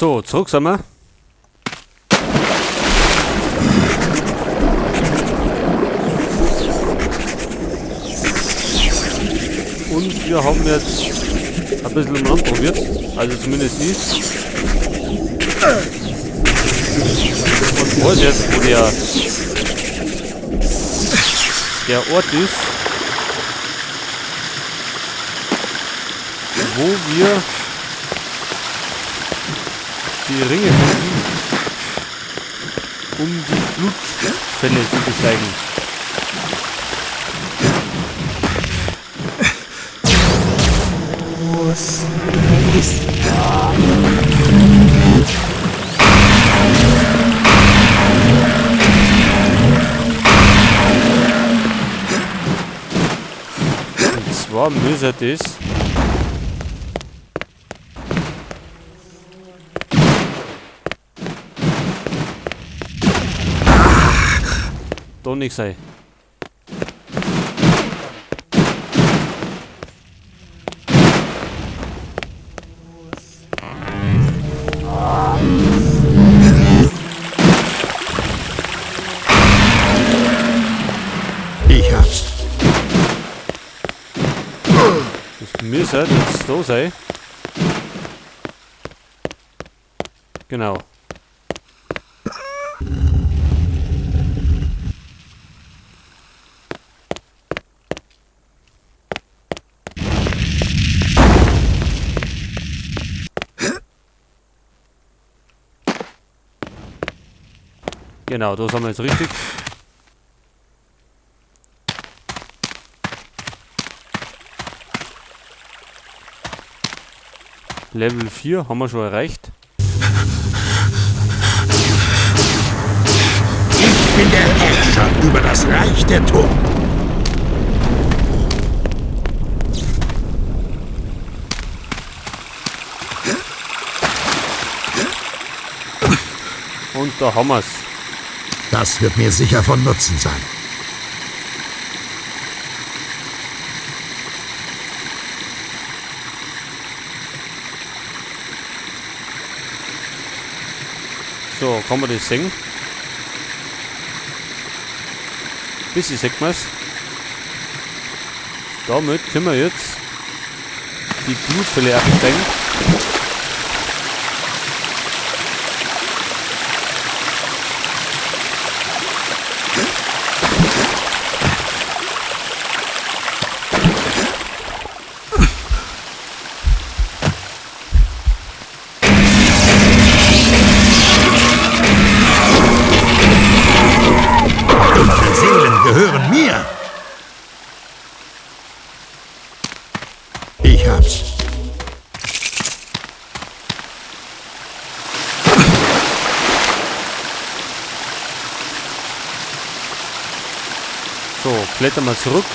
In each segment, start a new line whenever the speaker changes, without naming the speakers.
So, zurück sind wir. Und wir haben jetzt ein bisschen umeinander probiert. Also zumindest ich. Und weiß jetzt, wo der Ort ist, wo wir die Ringe finden, um die Blutfälle zu besteigen. Und zwar müsste das da nicht sein.
Ich hab's.
Das müsste jetzt da sein. Genau. Genau, da sind wir jetzt richtig. Level 4 haben wir schon erreicht.
Ich bin der Herrscher über das Reich der Toten.
Und da haben wir's.
Das wird mir sicher von Nutzen sein.
So, kann man das sehen? Bisschen sieht man's. Damit können wir jetzt die Blutfälle absteigen.
Dunkle Seelen gehören mir. Ich hab's.
So, klettern wir zurück.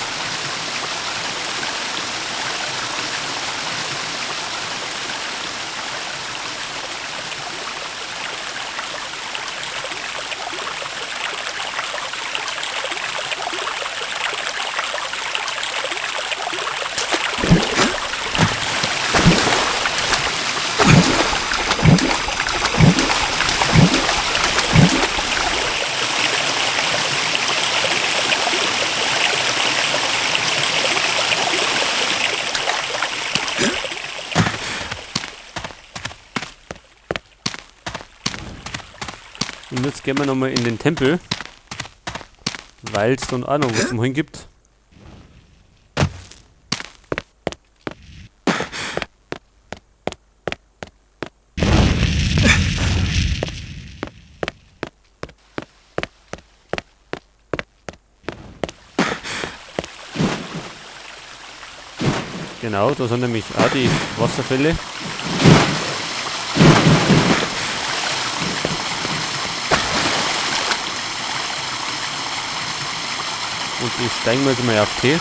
Und jetzt gehen wir nochmal in den Tempel, weil es dann auch noch was zum Holen gibt. Genau, da sind nämlich auch die Wasserfälle. Und die steigen wir jetzt mal auf T.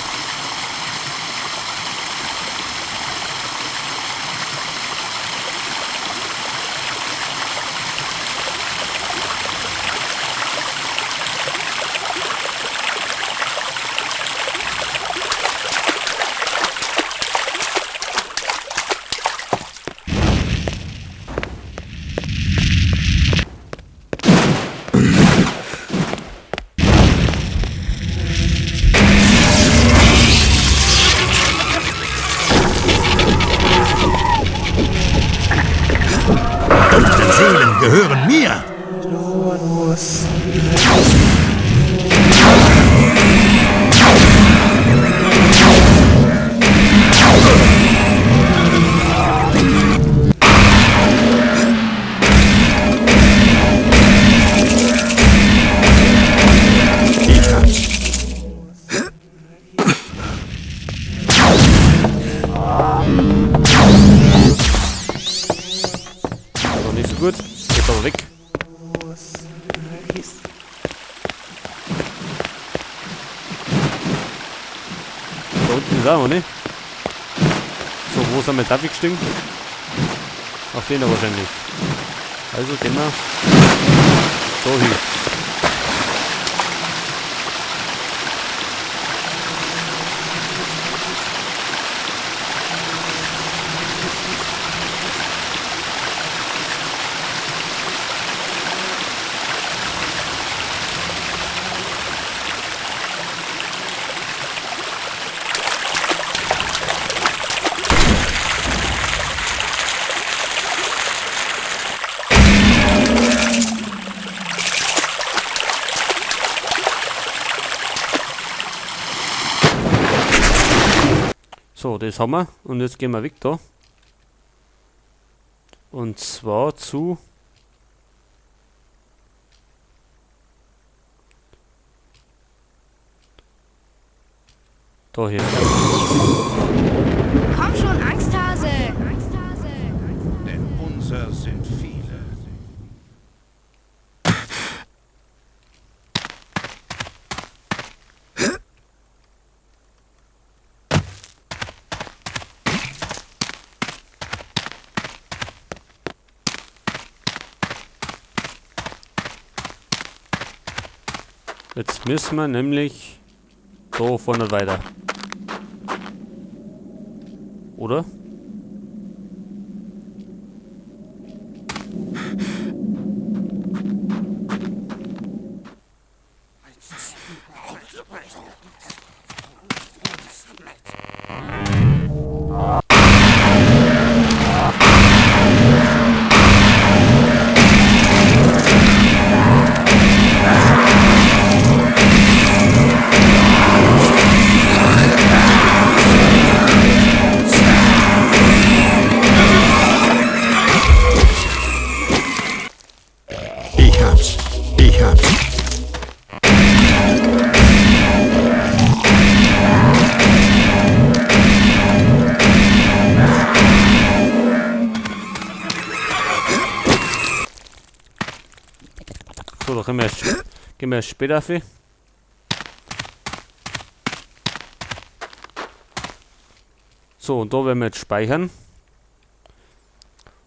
Gehören mir. Ich hab's.
Aber nicht so gut. Jetzt aber weg. Da unten ist auch noch, ne? So, wo sind wir jetzt abgestiegen? Auf den da wahrscheinlich. Also gehen wir da hin. So, das haben wir. Und jetzt gehen wir weg da. Und zwar zu da hier.
Komm schon, Angsthase!
Denn unser sind viele.
Jetzt müssen wir nämlich da vorne weiter. Oder?
Ich hab's. Ich hab's.
So, da können wir gehen wir später auf. So, und da werden wir jetzt speichern.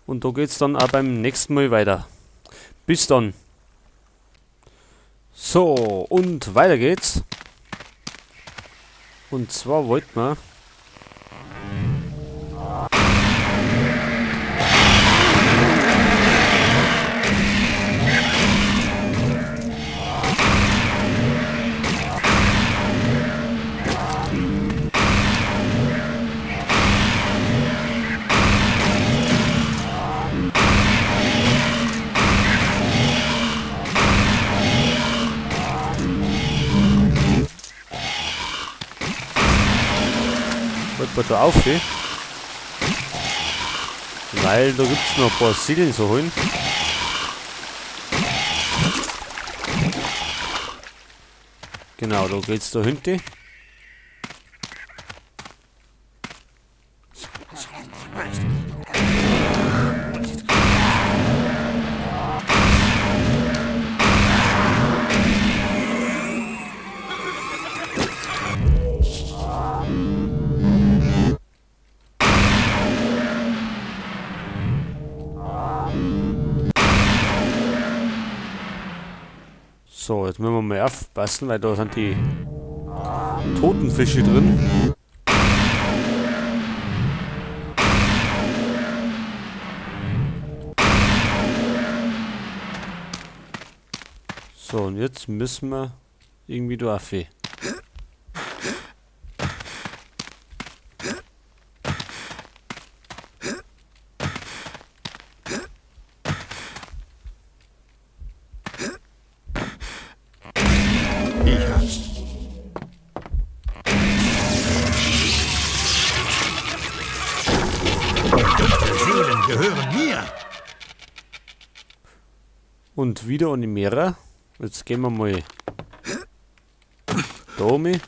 Und da geht's dann auch beim nächsten Mal weiter. Bis dann. So, und weiter geht's. Und zwar wollten wir da auf, weil da gibt's noch ein paar Seelen zu holen. Genau, da geht's da hinten. So, jetzt müssen wir mal aufpassen, weil da sind die toten Fische drin. So, und jetzt müssen wir irgendwie da auf.
gehören mir.
Und wieder ohne Mehrer. Jetzt gehen wir mal da um.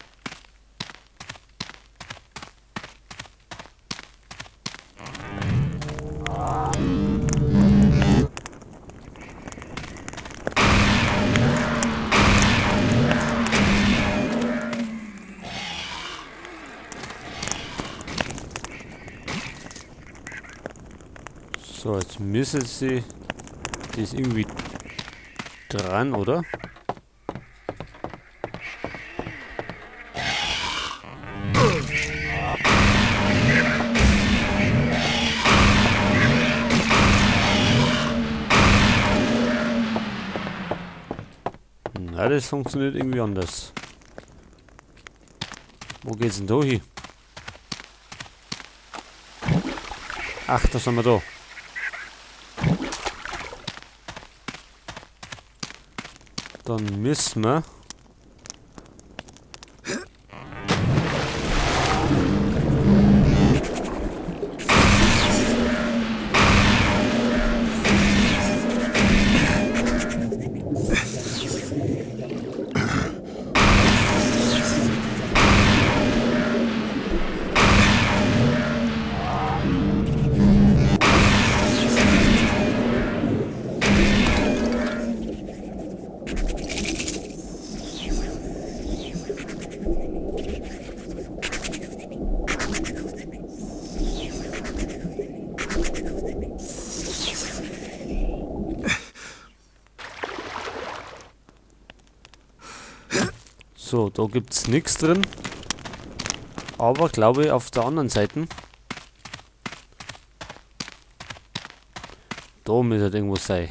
So, jetzt müssen sie das irgendwie dran, oder? Na, das funktioniert irgendwie anders. Wo geht's denn da hin? Ach, da sind wir da. Dann müssen wir So, da gibt's nix drin. Aber glaube ich auf der anderen Seite. Da müsste halt irgendwo sein.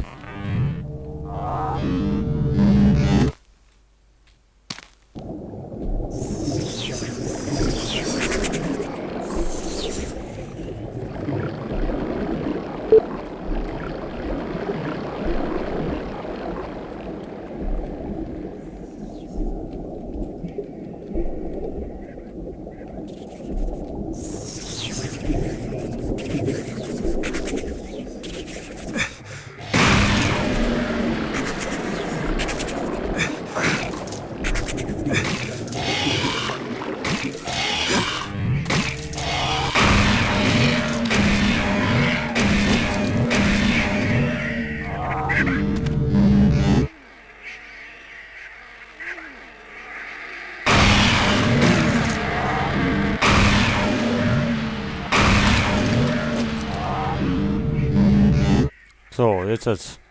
So, jetzt hat's.